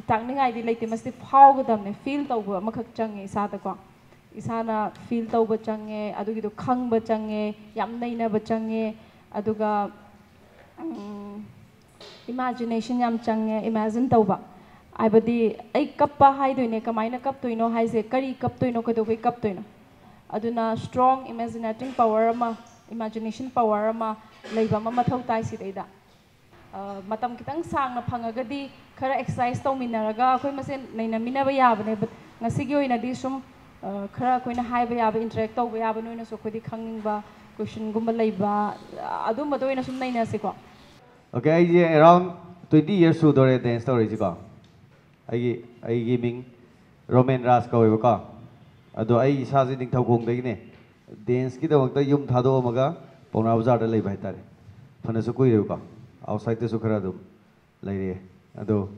ꯇꯥꯛꯅꯤꯡꯉꯥꯏꯗꯤ ꯂꯩꯇꯦ꯫ ꯃꯁꯤꯗꯤ ꯐꯥꯎꯒꯗꯕꯅꯦ, feel ꯇꯧꯕ ꯑꯃꯈꯛ ꯆꯪꯉꯦ ꯏꯁꯥꯗꯀꯣ꯫ ꯏꯁꯥꯅ feel ꯇꯧꯕ ꯆꯪꯉꯦ, ꯑꯗꯨꯒꯤꯗꯣ ꯈꯪꯕ ꯆꯪꯉꯦ, ꯌꯥꯝ ꯅꯩꯅꯕ ꯆꯪꯉꯦ꯫ ꯑꯗꯨꯒ ꯎꯝ, imagination ꯌꯥꯝ ꯆꯪꯉꯦ, imagine ꯇꯧꯕ꯫ ꯍꯥꯏꯕꯗꯤ ꯑꯩ ꯀꯞꯄ ꯍꯥꯏꯗꯣꯏꯅꯦ, ꯀꯃꯥꯏꯅ ꯀꯞꯇꯣꯏꯅꯣ ꯍꯥꯏꯁꯦ, ꯀꯔꯤ ꯀꯞꯇꯣꯏꯅꯣ, ꯀꯩꯗꯧꯕꯩ ꯀꯞꯇꯣꯏꯅꯣ? ꯑꯗꯨꯅ strong imaginating power ꯑꯃ, imagination power ꯑꯃ ꯂꯩꯕ ꯑꯃ ꯃꯊꯧ ꯇꯥꯏ ꯁꯤꯗꯩꯗ꯫ ꯑ, ꯃꯇꯝ ꯈꯤꯇꯪ ꯁꯥꯡꯅ ꯐꯪꯉꯒꯗꯤ ꯈꯔ exercise ꯇꯧꯃꯤꯟꯅꯔꯒ ꯑꯩꯈꯣꯏ ꯃꯁꯦꯟ ꯅꯩꯅꯃꯤꯟꯅꯕ ꯌꯥꯕꯅꯦ, but ꯉꯁꯤꯒꯤ ꯑꯣꯏꯅꯗꯤ ꯁꯨꯝ, ꯑ, ꯈꯔ ꯑꯩꯈꯣꯏꯅ ꯍꯥꯏꯕ ꯌꯥꯕ, interact ꯇꯧꯕ ꯌꯥꯕ, ꯅꯣꯏꯅꯁꯨ ꯑꯩꯈꯣꯏꯗꯤ ꯈꯪꯅꯤꯡꯕ question ꯒꯨꯝꯕ ꯂꯩꯕ, ꯑꯗꯨꯝꯕꯗ ꯑꯣꯏꯅ ꯁꯨꯝ ꯅꯩꯅꯁꯤꯀꯣ꯫ Okay, ꯑꯩꯁꯦ around twenty years ꯁꯨꯗꯣꯔꯦ dance ꯇꯧꯔꯛꯏꯁꯤꯀꯣ꯫ ꯑꯩꯒꯤ ꯑꯩꯒꯤ ꯃꯤꯡ ꯔꯣꯃꯦꯟ ꯔꯥꯖ ꯀꯧꯋꯦꯕꯀꯣ꯫ ꯑꯗꯣ ꯑꯩ ꯏꯁꯥꯁꯦ ꯅꯤꯡꯊꯧꯈꯣꯡꯗꯒꯤꯅꯦ꯫ Dance ꯀꯤꯗꯃꯛꯇ ꯌꯨꯝ ꯊꯥꯗꯣꯛꯑꯝꯃꯒ ꯄꯥꯎꯅꯥ ꯕꯖꯥꯔꯗ ꯂꯩꯕ ꯍꯥꯏꯇꯥꯔꯦ꯫ ꯐꯅꯁꯨ ꯀꯨꯏꯔꯦꯕꯀꯣ꯫ Outside ꯇꯁꯨ ꯈꯔ ꯑꯗꯨꯝ ꯂꯩꯔꯛꯑꯦ꯫ ꯑꯗꯣ,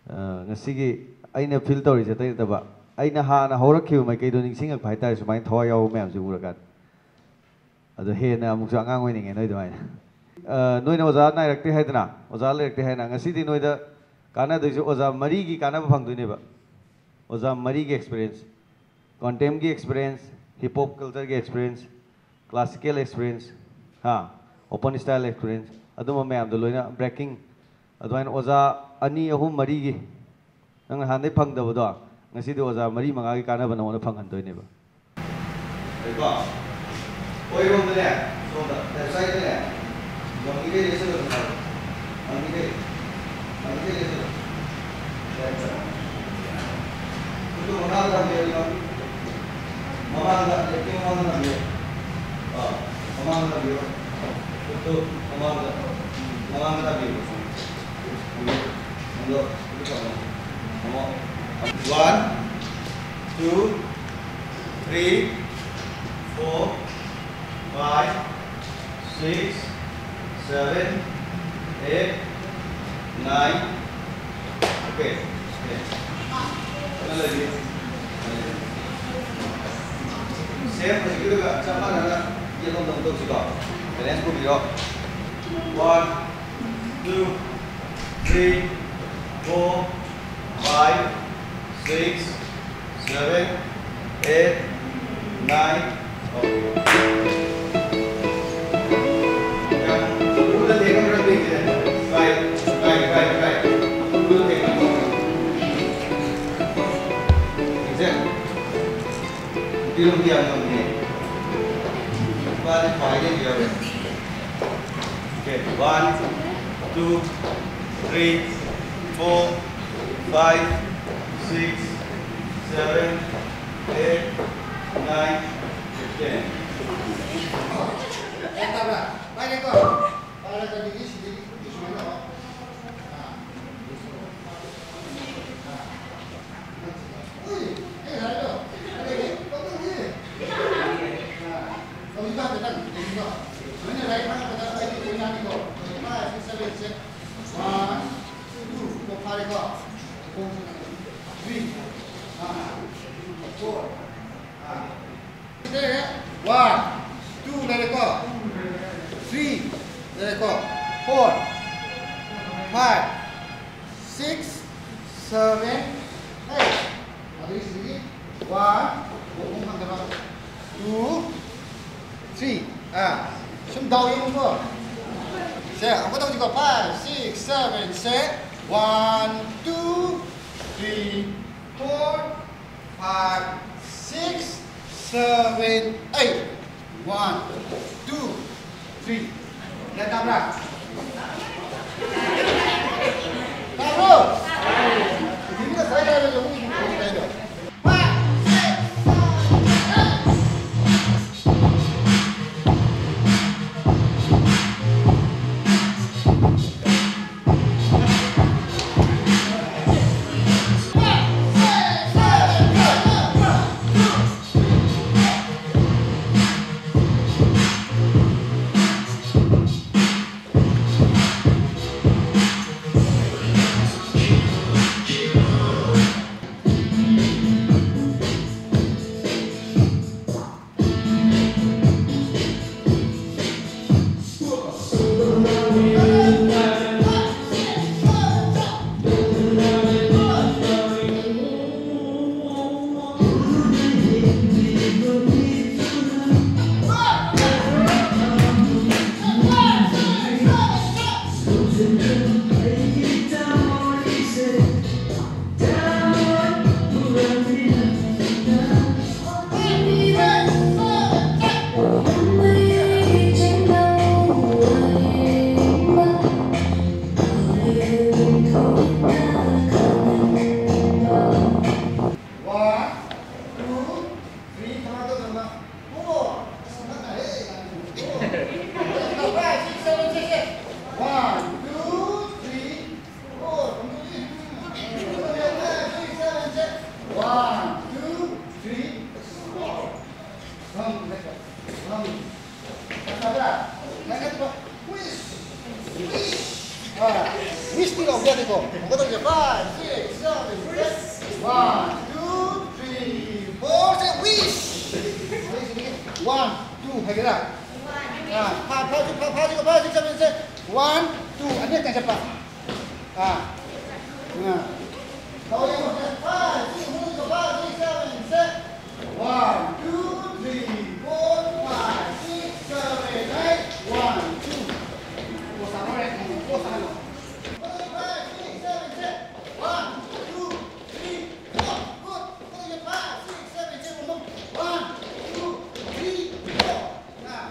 ꯑ, ꯉꯁꯤꯒꯤ ꯑꯩꯅ feel ꯇꯧꯔꯤꯁꯦ ꯑꯇꯩ ꯅꯠꯇꯕ, ꯑꯩꯅ ꯍꯥꯟꯅ ꯍꯧꯔꯛꯈꯤꯕ ꯃꯥꯏꯀꯩꯗꯣ ꯅꯤꯡꯁꯤꯡꯉꯛꯄ ꯍꯥꯏꯇꯥꯔꯦ, ꯁꯨꯃꯥꯏꯅ ꯊꯋꯥꯏ ꯌꯥꯎꯕ ꯃꯌꯥꯝꯁꯦ ꯎꯔꯀꯥꯟꯗ꯫ ꯑꯗꯣ ꯍꯦꯟꯅ ꯑꯃꯨꯛꯁꯨ ꯑꯉꯥꯡ ꯑꯣꯏꯅꯤꯡꯉꯦ ꯅꯣꯏ ꯑꯗꯨꯃꯥꯏꯅ꯫ ꯑ, ꯅꯣꯏꯅ ꯑꯣꯖꯥ ꯅꯥꯏꯔꯛꯇꯦ ꯍꯥꯏꯗꯅ, ꯑꯣꯖꯥ ꯂꯩꯔꯛꯇꯦ ꯍꯥꯏꯅ, ꯉꯁꯤꯗꯤ ꯅꯣꯏꯗ ꯀꯥꯟꯅꯗꯣꯏꯁꯦ ꯑꯣꯖꯥ ꯃꯔꯤꯒꯤ ꯀꯥꯟꯅꯕ ꯐꯪꯗꯣꯏꯅꯦꯕ꯫ ꯑꯣꯖꯥ ꯃꯔꯤꯒꯤ experience, contempt ꯀꯤ experience, hip hop culture ꯒꯤ experience, classical experience, ꯍꯥ, open style experience, ꯑꯗꯨꯝꯕ ꯃꯌꯥꯝꯗꯣ ꯂꯣꯏꯅ breaking, ꯑꯗꯨꯃꯥꯏꯅ ꯑꯣꯖꯥ ꯑꯅꯤ, ꯑꯍꯨꯝ, ꯃꯔꯤꯒꯤ ꯅꯪ ꯅꯍꯥꯟꯗꯩ ꯐꯪꯗꯕꯗꯣ, ꯉꯁꯤꯗꯤ ꯑꯣꯖꯥ ꯃꯔꯤ ꯃꯉꯥꯒꯤ ꯀꯥꯟꯅꯕ ꯅꯉꯣꯟꯗ ꯐꯪꯍꯟꯗꯣꯏꯅꯦꯕ꯫ ꯀꯣ, ꯑꯣꯏꯔꯣꯝꯗꯅꯦ, ꯁꯣꯝꯗ, left side ꯇꯅꯦ, ꯂꯝꯕꯤꯗꯩ ꯂꯦꯞꯁꯜꯂꯣ ꯍꯥꯏꯕ꯫ ꯈꯨꯠꯇꯨ ꯃꯈꯥꯗ ꯊꯝꯕꯤꯌꯨ꯫ ꯃꯃꯥꯡꯗ, ꯂꯦꯞꯀꯤ ꯃꯃꯥꯡꯗ ꯊꯝꯕꯤꯌꯨ꯫ ꯑꯥ, ꯃꯃꯥꯡꯗ ꯊꯝꯕꯤꯌꯨ꯫ ꯈꯨꯠꯇꯨ ꯃꯃꯥꯡꯗ, ꯃꯃꯥꯡꯗ ꯊꯝꯕꯤꯌꯨ꯫ ꯊꯝꯕꯤꯌꯨ꯫ ꯊꯝꯕꯤꯌꯨ꯫ ꯈꯨꯠꯇꯨ ꯊꯝꯃꯣ꯫ ꯊꯝꯃꯣ꯫ One, two, three, four, five, six, seven, eight, nine. Okay. Okay. ꯁꯦꯝ ꯍꯧꯖꯤꯛꯀꯤꯗꯨꯒ ꯆꯞ ꯃꯥꯟꯅꯅ ꯌꯦꯠꯂꯣꯝꯗ ꯑꯃꯨꯛ ꯇꯧꯁꯤꯀꯣ꯫ Balance ꯄꯨꯕꯤꯔꯣ꯫ One, two, three, four, five, six, seven, eight, nine. Okay. Right, right, right, right. ꯅꯨꯄꯤ ꯂꯣꯝꯗꯤ ꯌꯥꯝ ꯉꯝꯃꯦ꯫ ꯅꯨꯄꯥꯗꯤ ꯈ꯭ꯋꯥꯏꯗꯒꯤ ꯌꯥꯎꯋꯦ꯫ Okay, one, two, three, four, five, six, seven, eight, nine, ten. ꯒ꯭ꯌꯥꯟ ꯇꯥꯕ꯭ꯔꯥ? ꯄꯥꯏꯔꯦꯀꯣ? ꯄꯥꯏꯔꯒ ꯑꯗꯒꯤ ꯁꯤꯗꯒꯤ ꯈꯨꯠꯀꯤ ꯁꯨꯃꯥꯏꯅ ꯇꯧꯔꯣ꯫ ꯑꯥ꯫ ꯑꯥ꯫ ꯎꯏ, ꯑꯩ ꯍꯥꯏꯗꯣ꯫ ꯑꯗꯒꯤ ꯇꯧꯗꯣꯏꯅꯤ꯫ ꯑꯥ꯫ ꯇꯧꯔꯤꯕ ꯍꯥꯏꯐꯦꯠꯇꯪ ꯌꯦꯡꯉꯤꯀꯣ꯫ ꯁꯨꯃꯥꯏꯅ ꯂꯥꯏꯔꯤꯛ ꯐꯥꯛꯄꯗ ꯑꯩꯗꯤ ꯑꯣꯏꯅꯥꯅꯤꯀꯣ꯫ Five, six, seven, ꯁꯦ꯫ One, two, ꯀꯣ ꯐꯥꯔꯦꯀꯣ꯫ Three꯫ ꯑꯥ꯫ Four꯫ ꯑꯥ꯫ ꯁꯦ, one, two ꯂꯩꯔꯦꯀꯣ꯫ Three ꯂꯩꯔꯦꯀꯣ꯫ Four, five, six, seven, eight꯫ ꯑꯗꯨꯒꯤ ꯁꯤꯗꯒꯤ one, ꯑꯍꯨꯝ ꯐꯪꯗꯕ꯫ Two, three꯫ ꯑꯥ, ꯁꯨꯝ ꯗꯥꯎ ꯌꯦꯡꯉꯨꯀꯣ꯫ ꯁꯦ, ꯑꯃꯨꯛꯀ ꯇꯧꯁꯤꯀꯣ꯫ Five, six, seven, ꯁꯦ꯫ One, two, three, four, five, six, seven, eight꯫ One, two, three꯫ ꯒ꯭ꯌꯥꯟ ꯇꯥꯕ꯭ꯔꯥ? ꯇꯥꯕ꯭ꯔꯣ? ꯏꯊꯟꯗ ꯉꯁꯥꯏ ꯍꯥꯏꯔꯒ ꯑꯃꯨꯛ ꯏꯊꯟꯗ ꯀꯩꯅꯣ? One, two, three, ꯊꯝꯃꯣ, ꯊꯝꯃꯣ꯫ Four. ꯑꯁ, ꯅꯪ ꯍꯥꯏꯔꯛꯑꯦ, ꯌꯥꯝ ꯊꯨꯏ꯫ Four. Five, six, seven, six, eight. One, two, three, four. Five, six, seven, six. One, two, three, four. Come, let's go. Come. ꯅꯪ ꯅꯠꯇ꯭ꯔꯣ? Wish! Wish! ꯑꯥ, wishꯇꯤ ꯂꯧꯕ ꯌꯥꯗꯦꯀꯣ꯫ ꯑꯃꯨꯛꯀ ꯇꯧꯁꯦ꯫ Five, six, seven, eight. One, two, three, four. ꯁꯦ, wish! One, two ꯍꯥꯏꯒꯦꯔꯥ? ꯑꯥ, ꯐꯥ-, ꯐꯥꯁꯤ, ꯐꯥ-, ꯐꯥꯁꯤꯀꯣ, ꯐꯥꯁꯤ, ꯆꯠꯃꯤꯟꯅꯁꯦ꯫ One, two, ꯑꯅꯤꯔꯛꯇꯪ ꯆꯠꯄ꯫ ꯑꯥ꯫ ꯑꯥ꯫ ꯇꯧꯔꯦ, ꯌꯦꯡꯉꯣ, ꯁꯦ꯫ Five, six, ꯃꯅꯨꯡꯗ five, six, seven, six. One, two, three, four, five, six, seven, eight. One, two. ꯄꯣꯁ ꯇꯥꯔꯦ, ꯄꯣꯁ ꯇꯥꯍꯜꯂꯣ꯫ Five, six, seven, six. One, two, three, four. Good. Five, six, seven, six. One, two, three, four. Now.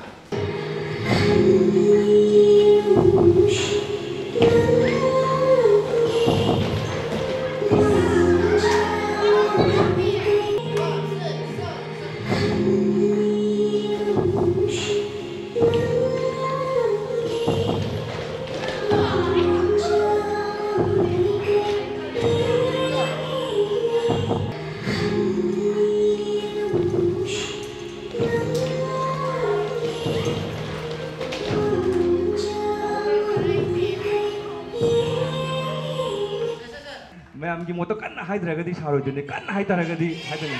ꯃꯌꯥꯝꯒꯤ ꯃꯣꯠꯇꯣ ꯀꯟꯅ ꯍꯥꯏꯗ꯭ꯔꯒꯗꯤ ꯁꯥꯔꯣꯏꯗꯣꯏꯅꯦ, ꯀꯟꯅ ꯍꯥꯏꯇꯥꯔꯒꯗꯤ ꯍꯥꯏꯗꯣꯏꯅꯦ꯫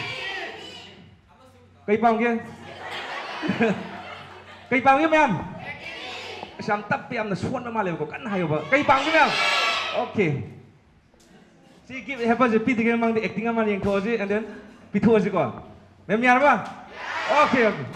ꯀꯩ ꯄꯥꯝꯒꯦ? ꯀꯩ ꯄꯥꯝꯒꯦ ꯃꯌꯥꯝ? ꯑꯁ, ꯌꯥꯝ ꯇꯞꯄꯦ, ꯌꯥꯝꯅ ꯁꯣꯟꯕ ꯃꯥꯜꯂꯦꯕꯀꯣ, ꯀꯟꯅ ꯍꯥꯏꯌꯣꯕ꯫ ꯀꯩ ꯄꯥꯝꯒꯦ ꯃꯌꯥꯝ? Okay꯫ ꯁꯤ gift hamper ꯁꯦ ꯄꯤꯗ꯭ꯔꯤꯉꯩ ꯃꯃꯥꯡꯗ acting ꯑꯃ ꯌꯦꯡꯊꯣꯛꯑꯁꯤ, and then ꯄꯤꯊꯣꯛꯑꯁꯤꯀꯣ꯫ ꯃꯦꯝ, ꯌꯥꯔꯕ? Okay, okay꯫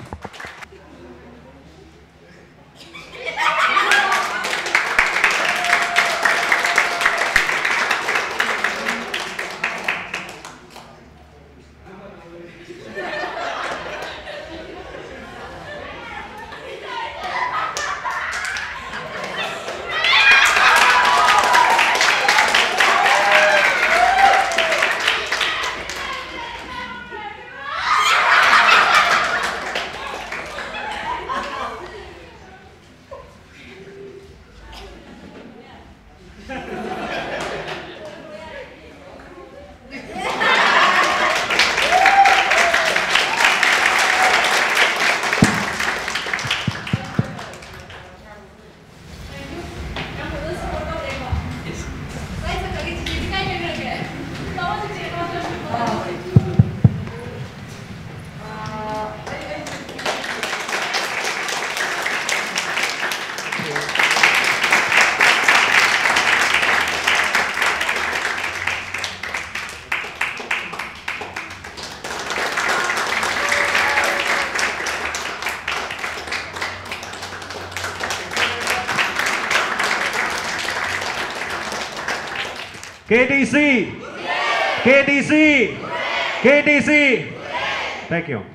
K D C! K D C! K D C! Thank you.